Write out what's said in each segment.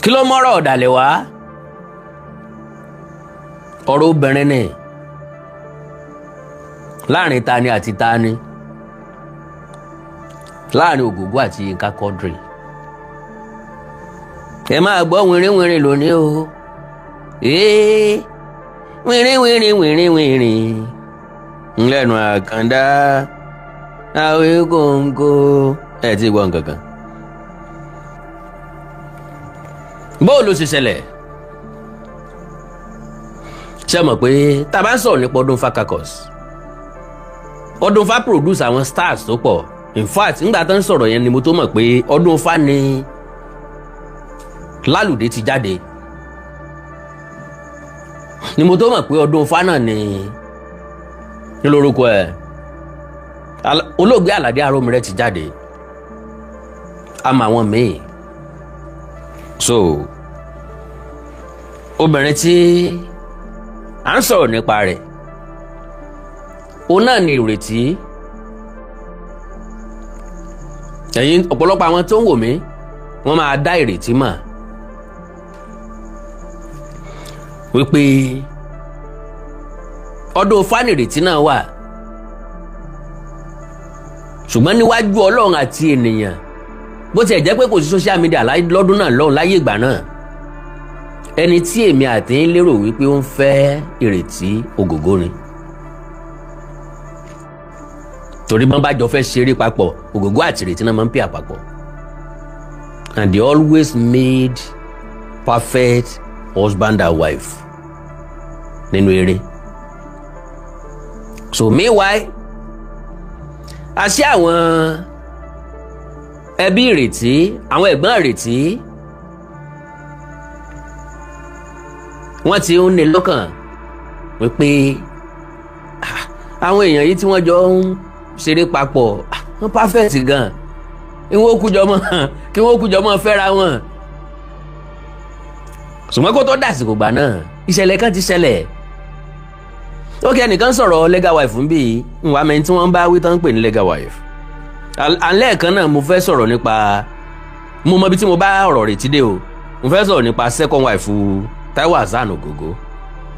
Kí ló mọ́rọ̀ ọ̀dàlẹ̀ wá? Ọ̀rọ̀ obìnrin ni láàrin tani àti tani, láàrin Ògògó àti Yínká Quadri. Ẹ máa gbọ́ wìnrìnwìnrìn lónìí o. Ee, wìnrìnwìnrìn wìnrìnwìnrìn ńlẹ́nu àkàndá àwẹ̀ kòǹkò. Ẹ ti gbọ́ nǹkan kan. Bóò ló ṣe ṣẹlẹ̀? Ṣé mọ̀ pé tá a bá ń sọ̀rọ̀ nípa Ọdúnfà Caucus, Ọdúnfà produce àwọn stars tó pọ̀. In fact, nígbà tó ń sọ̀rọ̀ yẹn ni mo tó mọ̀ pé Ọdúnfà ni Lálùdé ti jáde, ni mo tó mọ̀ pé Ọdúnfà náà ni ní lórúkọ ẹ̀ olóògbé Àlàdé Arómiré ti jáde, àmọ́ àwọn míì. So obìnrin tí à ń sọ̀rọ̀ nípa rẹ̀, òun náà ni Ìrètí. Ẹ̀yin ọ̀pọ̀lọpọ̀ àwọn tó ń wò mí, wọ́n máa dá Ìrètí mọ̀ wípé ọdún fánìrètí náà wà, ṣùgbọ́n níwájú Ọlọ́run àti ènìyàn, bó tiẹ̀ jẹ́ pé kò sí social media lọ́dún náà lọ́hùn láyé ìgbà náà, ẹni tí èmi àti ń lérò wípé ó ń fẹ́ Ìrètí, Ògògó ni. Torí bọ́n bá jọ fẹ́ ṣeré papọ̀, Ògògó àti Ìrètí náà máa ń pè àpapọ̀, and they always made perfect husband and wife nínú eré. So meanwhile, àṣé àwọn ẹbí Ìrètí, àwọn ẹ̀gbọ́n Ìrètí, wọ́n ti ń ní lọ́kàn wípé àwọn èèyàn yìí tí wọ́n jọ ń ṣeré papọ̀, wọ́n perfect gan, kí wọ́n kújọ mọ́ kí wọ́n kújọ mọ́ fẹ́ra wọn. Ṣùgbọ́n kó tó dàsìkò gbà náà, ìṣẹ̀lẹ̀ kan ti ṣẹlẹ̀. Ó kí ẹnìkan sọ̀rọ̀ legal wife ń bì í nwa mẹ́rin tí wọ́n bá wí tán ń pè ní legal wife. Alẹ́ kan náà mo fẹ́ sọ̀rọ̀ nípa, mo mọ ibi tí mo bá ọ̀rọ̀ Ìrètí dé o. Mo fẹ́ sọ̀rọ̀ nípa second wife Taiwo Hassan Ògògó,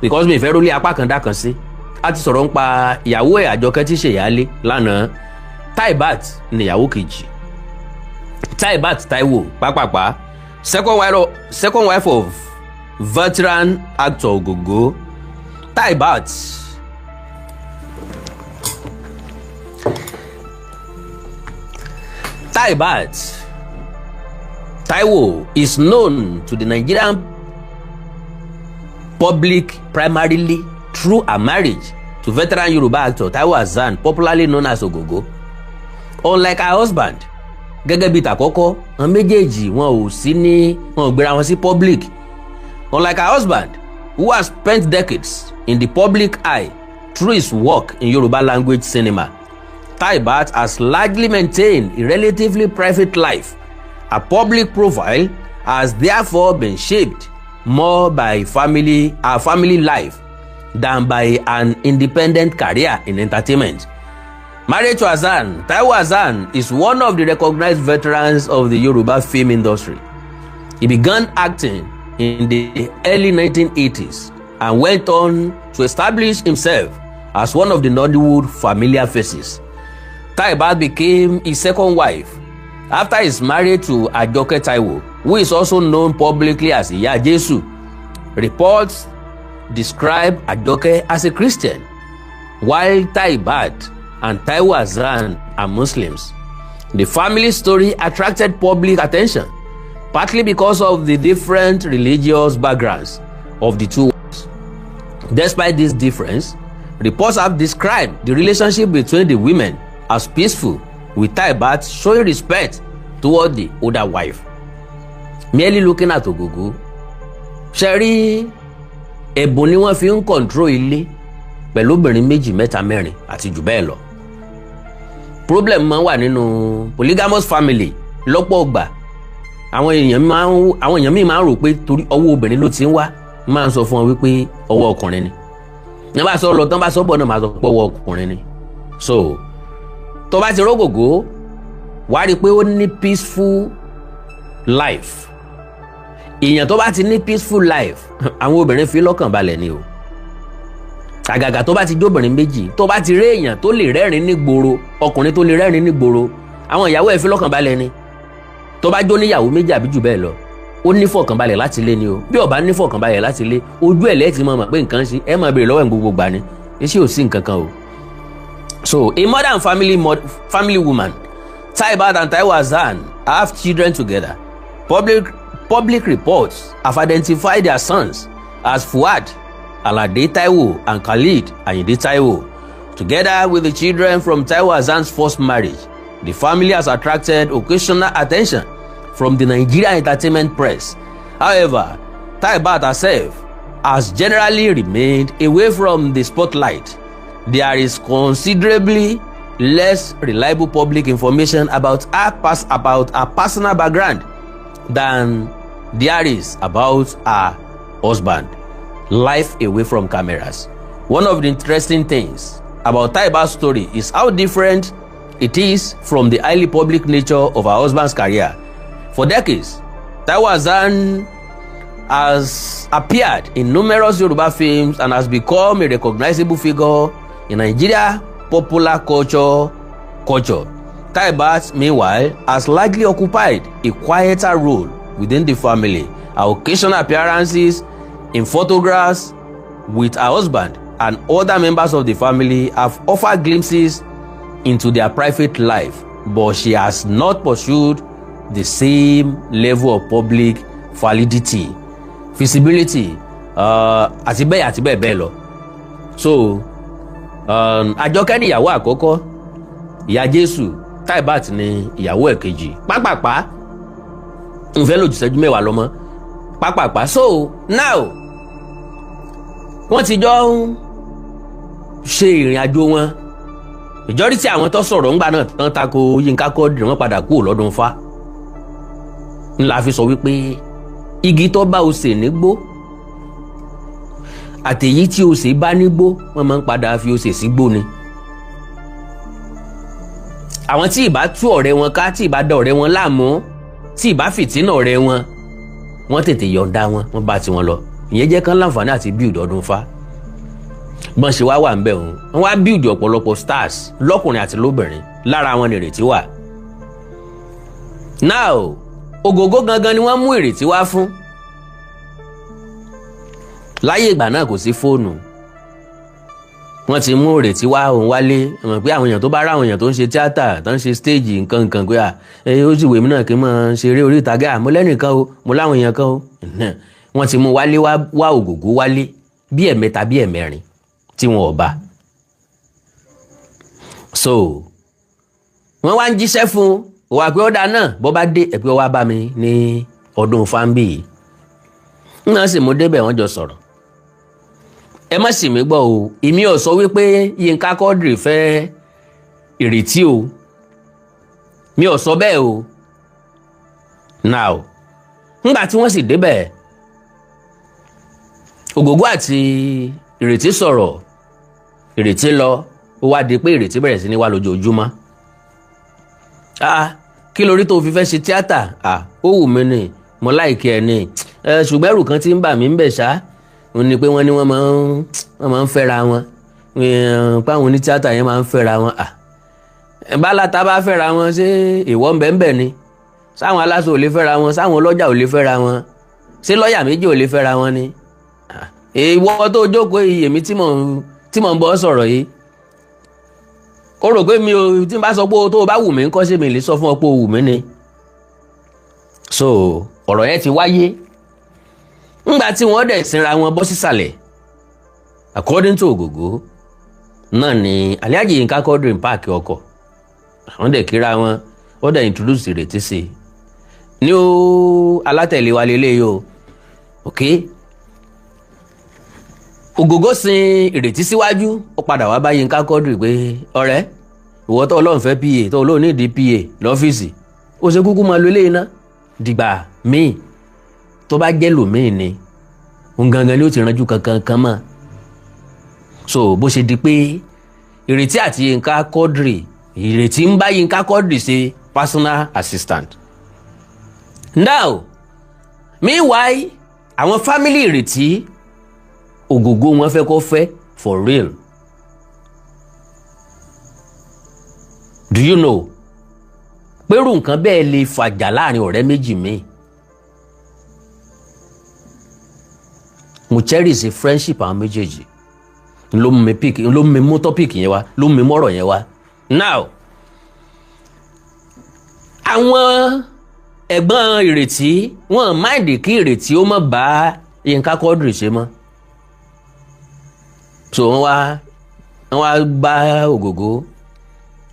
because mi fẹ́ rólé apá kan dá kan sí. A ti sọ̀rọ̀ nípa ìyàwó ẹ̀ Àjọkẹ́ tí ṣèyálé lánàá. Taibat níyàwó kejì, Taibat Taiwo pápápá, second wife of veteran actor Ògògó, Taibat. Taibat Taiwo is known to the Nigerian public primarily through her marriage to veteran Yoruba actor Taiwo Hassan, popularly known as Ogogo. Unlike her husband, gẹ́gẹ́ bíi tàkọ́kọ́, àwọn méjèèjì wọn ò sí ní, wọn ò gbéra wọn sí public. Unlike her husband, who has spent decades in the public eye through his work in Yoruba language cinema, Taibat has largely maintained a relatively private life. Her public profile has therefore been shaped more by her family life than by an independent career in entertainment. Married to Hassan, Taiwo Hassan is one of the recognized veterans of the Yoruba film industry. He began acting in the early 1980s and went on to establish himself as one of the Nollywood familiar faces. Taibat became his second wife after his marriage to Ajoke Taiwo, who is also known publicly as Iya Jesu. Reports describe Ajoke as a Christian, while Taibat and Taiwo Hassan are Muslims. The family story attracted public attention, partly because of the different religious backgrounds of the two wives. Despite this difference, reports have described the relationship between the women as peaceful, with Taibat showing respect toward the older wife. Merely looking at Ogogo, ṣe rí ẹ̀bùn ni wọ́n fi ń control ilé pẹ̀lú obìnrin méjì, mẹ́ta, mẹ́rin àti jù bẹ́ẹ̀ lọ. Problem máa ń wà nínú polygamous family lọ́pọ̀ ọgbà. Àwọn èèyàn míì máa ń rò pé torí ọwọ́ obìnrin ló ti ń wá. Máa ń sọ fún wọn wípé ọwọ́ ọkùnrin ni. Ní bá sọ lọ tán, bá sọ bọ̀ náà, máa sọ pé ọwọ́ ọkùnrin ni. So tó bá ti rógògó, wàá rí i pé ó ní peaceful life. Èèyàn tó bá ti ní peaceful life, àwọn obìnrin fi lọ́kàn balẹ̀ ni o. Àgàgà tó bá ti jóbìnrin méjì, tó bá ti rí èèyàn tó lè rẹ́rìn ní gbòòrò, ọkùnrin tó lè rẹ́rìn ní gbòòrò, àwọn ìyàwó ẹ̀ fi lọ́kàn balẹ̀ ni. Tó bá jó níyàwó méjì àbí jù bẹ́ẹ̀ lọ, ó ní fọkànbalẹ̀ láti lé ni o. Bí ó bá ní fọkànbalẹ̀ láti lé, ojú ẹ̀ lẹ́ẹ̀tì máa mọ̀ pé nǹkan ṣe ẹ, máa béèrè lọ́wọ́ ẹ̀ gbogbo gbà ni iṣẹ́ ò sí nǹkan kan o. So a modern family woman, Taibat and Taiwo Hassan have children together. Public reports have identified their sons as Fuad Alade Taiwo and Khalid Ayinde Taiwo. Together with the children from Taiwo Hassan's first marriage, the family has attracted occasional attention from the Nigerian entertainment press. However, Taibat herself has generally remained away from the spotlight. There is considerably less reliable public information about her personal background than there is about her husband. Life away from cameras. One of the interesting things about Taibat's story is how different it is from the highly public nature of her husband's career. For decades, Taiwo Hassan has appeared in numerous Yoruba films and has become a recognizable figure in Nigeria popular culture. Taibat, meanwhile, has largely occupied a quieter role within the family. Her occasional appearances in photographs with her husband and other members of the family have offered glimpses into their private life, but she has not pursued the same level of public validity, visibility, àti bẹ́ẹ̀ àti bẹ́ẹ̀ bẹ́ẹ̀ lọ. So Àjọkẹ́ ni ìyàwó àkọ́kọ́, ìyá Jésù. Taibat ni ìyàwó ẹ̀kejì. Pápápá, n fẹ́ lò ju ìṣẹ́jú 10 lọ mọ́, pápápá. So now, wọ́n ti jọ ń ṣe ìrìn àjò wọn. Majority àwọn tó sọ̀rọ̀ ńgbà náà tán tako Yínká Quadri, wọ́n padà kúrò lọ́dún fa ńlá fi sọ wípé igi tó bá osè nígbó àtèyí tí osè bá nígbó, wọ́n máa ń padà fi osè sígbó ni. Àwọn tí ìbá tú ọ̀rẹ́ wọn ká, tí ìbá da ọ̀rẹ́ wọn láàmú, tí ìbá fìtínà ọ̀rẹ́ wọn, wọ́n tètè yọ̀ǹda wọn, wọ́n bá tiwọn lọ. Ìyẹn jẹ́ kán láǹfààní àti build ọdún fa. Bọ́n ṣe wá wà ń bẹ̀ wọn, wọ́n wá build ọ̀pọ̀lọpọ̀ stars lọ́kùnrin àti lóbìnrin. Lára wọn ni Ìrètí wà. Now, Ògògó gangan ni wọ́n mú Ìrètí wá fún. Láyé ìgbà náà, kò sí fóònù. Wọ́n ti mú Ìrètí wá, òun wálé mọ̀ pé àwọn èèyàn tó bá rá àwọn èèyàn tó ń ṣe tíátà, tó ń ṣe stage, nǹkan nǹkan, pé à ẹ ó sì wèmí náà kí n máa ṣeré orí ìtàgé. Àmọ́ lẹ́nìkan o, mo láwọn èèyàn kan o. Wọ́n ti mú wálé wá Ògògó wálé bí ẹ̀mẹ́ta, bí ẹ̀mẹ́rin tí wọn ò bá. So wọ́n wá ń jíṣẹ́ fún un wà pé ọ̀dà náà, bọ́ bá dé ẹ̀ pé wá bá mi ní ọdún fáńbì yìí náà sì mú débẹ̀. Wọ́n jọ sọ̀rọ̀. Ẹ má sì mí gbọ́ o, èmi ò sọ wípé Yínká Quadri fẹ́ Ìrètí o, mi ò sọ bẹ́ẹ̀ o. Now, ńgbà tí wọ́n sì débẹ̀, Ògògó àti Ìrètí sọ̀rọ̀, Ìrètí lọ. Ó wá di pé Ìrètí bẹ̀rẹ̀ sí ní wá lójoojúmọ́. Ah, kí lórí tó fi fẹ́ ṣe tíátà? Ah, ó wù mí ni, mo like ẹ̀ ni ẹ, ṣùgbọ́n ẹrù kan tí ń bà mí ń bẹ̀ ṣá, ó ní pé wọ́n ní wọ́n máa ń fẹ́ra wọn, pé àwọn onítíátà yẹn máa ń fẹ́ra wọn. Ah, bálátà bá fẹ́ra wọn, ṣé ìwọ ń bẹ̀ ń bẹ̀ ni? Sáwọn aláṣọ ò lè fẹ́ra wọn? Sáwọn ọlọ́jà ò lè fẹ́ra wọn? Ṣé lọ́ọ̀yà méjì ò lè fẹ́ra wọn ni? Ìwọ tó jókòó yìí, èmi tí mò ń bọ́ sọ̀rọ̀ yìí, ó rò pé mi ò tí n bá sọ pé tó o bá wù mí ń kọ́, ṣé mi lè sọ fún ọ pé o wù mí ni? So ọ̀rọ̀ yẹn ti wáyé. Ńgbà tí wọ́n dẹ̀ sinra wọn bọ́ sísàlẹ̀, according to Ògògó náà ni Alhaji Yinka Quadri ń park ọkọ̀. Àwọn dẹ̀ kíra wọn, wọ́n dẹ̀ introduce Ìrètí sí i ní ó alátẹ̀lé wa lélẹ́yìí o. Ok, Ògògó sin Ìrètí síwájú, ó padà wá bá Yinka Quadri pé ọ̀rẹ́, ìwọ tó Ọlọ́run fẹ́ PA, tó Ọlọ́run nídìí PA lọ́fíìsì, ó ṣe kúkú máa lo eléyìí ná dìgbà míì. Tó bá jẹ́ lòmíì ni, òun gangan ni ó ti ranjú kankan kan mọ́. So bó ṣe di pé Ìrètí àti Yinka Quadri, Ìrètí ń bá Yinka Quadri ṣe personal assistant. Now, Meanwhile, àwọn family Ìrètí, Ògògó wọn fẹ́ kó fẹ́ for real. Do you know pẹ̀rù nǹkan bẹ́ẹ̀ lè fàjà láàrin ọ̀rẹ́ méjì míì? Mo cherish friendship àwọn méjèèjì, ló mú mi pick, ló mú mi mú topic yẹn wá, ló mú mi mọ́rọ̀ yẹn wá. Now, àwọn ẹ̀gbọ́n Ìrètí, wọn mind kí Ìrètí ó má bá Yínká Quadri ṣe mọ́. So wọ́n wá bá Ògògó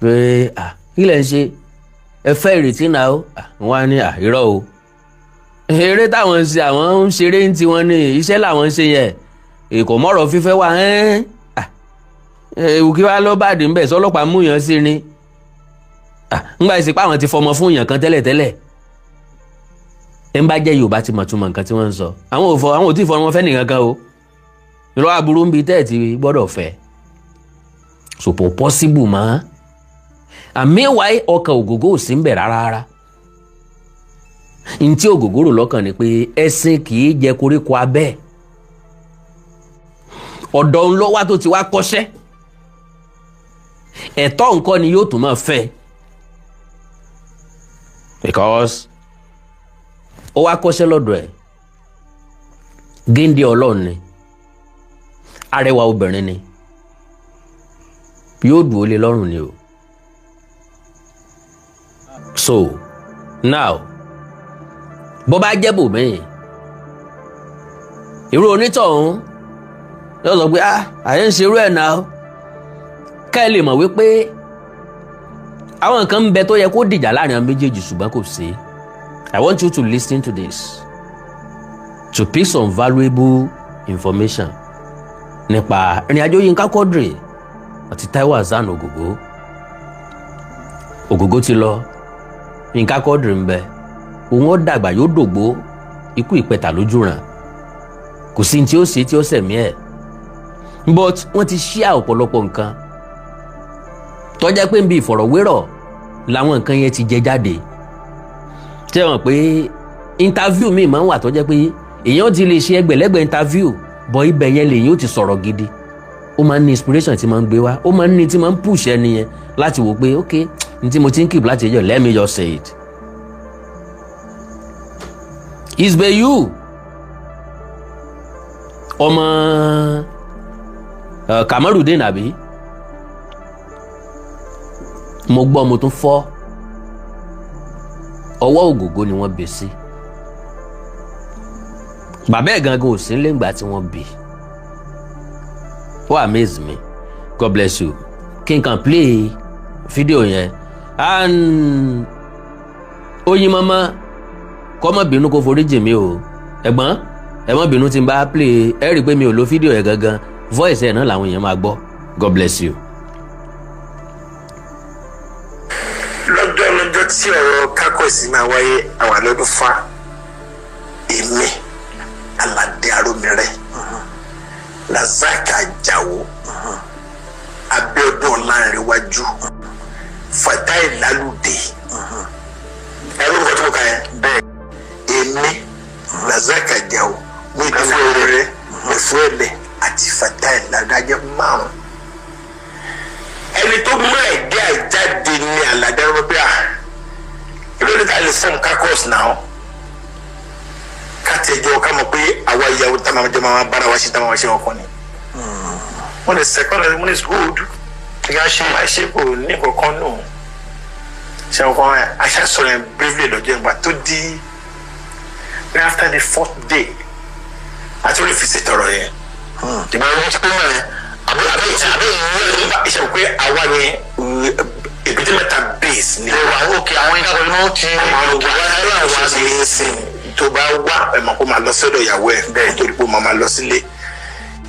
pé, "Ah, kí lẹ̀ ń ṣe? Ẹ fẹ́ Ìrètí náà o." Wọ́n á ní, "À, irọ́ o, eré táwọn ń ṣe, àwọn ń ṣeré ń tiwọn ní iṣẹ́ làwọn ń ṣe yẹn, èkó mọ́rọ̀ fífẹ́ wà ẹ́n ewu kí wàá lọ́ bàdé ńbẹ̀ sọlọ́pàá mú yàn sí ni ńgbà ìsìnkú àwọn ti fọmọ fún yàn kan tẹ́lẹ̀tẹ́lẹ̀." Ẹ ń bá jẹ́ Yorùbá ti mọ̀ túmọ̀ nǹkan tí wọ́n ń sọ. Àwọn ò fọ, àwọn ò tí ì fọmọ fẹ́ nìkan kan o. Irọ́ aburú ń bi tẹ́ ẹ̀ ti gbọ́dọ̀ fẹ́ so possible mọ́. Àmì wáyé, ọkàn Ògògó ò sí ń bẹ̀ rárá rárá. Ntí Ògògó rò lọ́kàn ni pé ẹṣin kì í jẹ koríko abẹ́ ọ̀dọ̀ ń lọ wá tó ti wá kọ́ṣẹ́ ẹ̀tọ́ nǹkan ni yóò tún máa fẹ́, because ó wá kọ́ṣẹ́ lọ́dọ̀ ẹ̀. Géńdé Ọlọ́run ni, arẹwà obìnrin ni, yóò dùn ó lé lọ́rùn ni o. So now, bó bá jẹ́ bòmíì, irú onítọ̀hún yóò sọ pé, "Ah, àyè ń ṣerú ẹ̀ náà." Ká ẹ lè mọ̀ wípé àwọn nǹkan ń bẹ tó yẹ kó dìjà láàrin àwọn méjèèjì, ṣùgbọ́n kò sí. I want you to listen to this to pick some valuable information nípa ìrìn àjò Yínká Quadri àti Taiwo Hassan Ògògó. Ògògó ti lọ, Yínká Quadri ń bẹ. Òun ó dàgbà, yóò dògbó, ikú ìpẹta lójú ràn, kò sí tí ó ṣe tí ó sẹ̀mí ẹ̀. But wọ́n ti ṣíà ọ̀pọ̀lọpọ̀ nǹkan tó jẹ́ pé ń bi ìfọ̀rọ̀wérọ̀ làwọn nǹkan yẹn ti jẹ jáde. Ṣé wọn pé interview mi máa ń wà tó jẹ́ pé èèyàn ti lè ṣe ẹgbẹ̀lẹ́gbẹ̀ interview, bọ̀ ibẹ̀ yẹn lèyìn ó ti sọ̀rọ̀ gidi? Ó máa ń ní inspiration tí máa ń gbé wá, ó máa ń ní tí máa ń push ẹni yẹn láti wò pé, "Ok, n tí mo ti ń keep láti ẹjọ́, let me just say it." Isbeyu ọmọ Kamarudin, àbí mo gbọ́, mo tún fọ́, ọwọ́ Ògògó ni wọ́n bẹ̀ sí. Bàbá ẹ̀ gangan ò sí nílé ìgbà tí wọ́n bí. Ó amaze me. God bless you. Kí n kàn play fídíò yẹn and oyin mama kọ́ mọ́ bínú, kó forí jì mí o. Ẹ̀gbọ́n, ẹ má bínú tí n bá play. Ẹ rí i pé mi ò lo fídíò yẹn gangan, voice ẹ̀ náà làwọn èèyàn máa gbọ́. God bless you. Lọ́jọ́ lọ́jọ́ tí ọ̀rọ̀ kákọ́sì máa wáyé, àwa lọ́dún fa èmi, Aládé Arómirẹ́, Razak Ajáò, Abíọ́dún Ọlánrewájú, Fatai Lálùdé. Ẹ̀rọ orúkọ tí mo kà yẹn bẹ́ẹ̀, èmi, Razak Ajáò, Muideen Arómirẹ́, Ẹ̀fọ́ àti Fatai Lálùdé, ajẹ́ márùn. Ẹni tó mú ẹ̀dẹ́ àjáde ní Aládé Arómirẹ́ à ìlú ta lè fọ́ọ̀mù kakọ́s náà kátẹ́jọ́ ká mọ̀ pé àwa ìyàwó tá máa jẹ́ máa bára wa ṣe, tá máa ṣe ọkọ ni. Wọ́n lè second, wọ́n is good. Ìyá ṣe máa ṣe, kò ní kankan nù. Ṣe ọkọ aṣá sọ̀rọ̀ yẹn briefly lọ́jọ́ ìgbà tó di ní after the fourth day àti orí fi ṣètọ̀rọ̀ yẹn. Ìgbà wọn ti pé mọ̀ ẹ́ àbí àbí àbí ìṣe pé àwa ni Èbúté Mẹ́ta base ni. Ìwà òkè àwọn ìkàkọ̀ ni wọ́n ti. Àwọn wà ní sìn tó bá wà, ẹ̀ mọ̀ kó máa lọ sọ́dọ̀ ìyàwó ẹ̀ bẹ́ẹ̀, torí pé ó máa lọ sílé.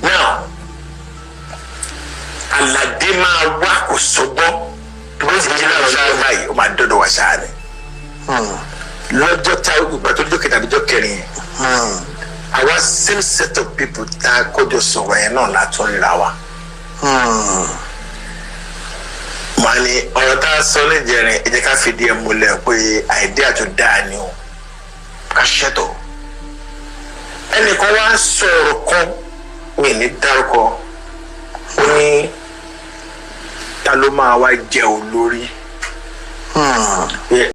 Now, Aládé máa wá, kò sọgbọ́n tó bá sì jí láwọn ọjọ́ báyìí, ó máa dọ́dọ̀ wá ṣáà ni. Lọ́jọ́ tá ìgbà tó lọ́jọ́ kẹta, lọ́jọ́ kẹrin yẹn, àwa same set of people tá a kọjọ sọ̀rọ̀ yẹn náà látún ríra wa. Màá ní ọ̀rọ̀ tá a sọ níjẹrin, ẹ jẹ́ ká fìdí ẹ̀ múlẹ̀ pé idea tó dáa ni o, ká ṣètò. Ẹnìkan wá sọ̀rọ̀ kan, mi ní dárúkọ, ó ní ta ló máa wá jẹ olórí?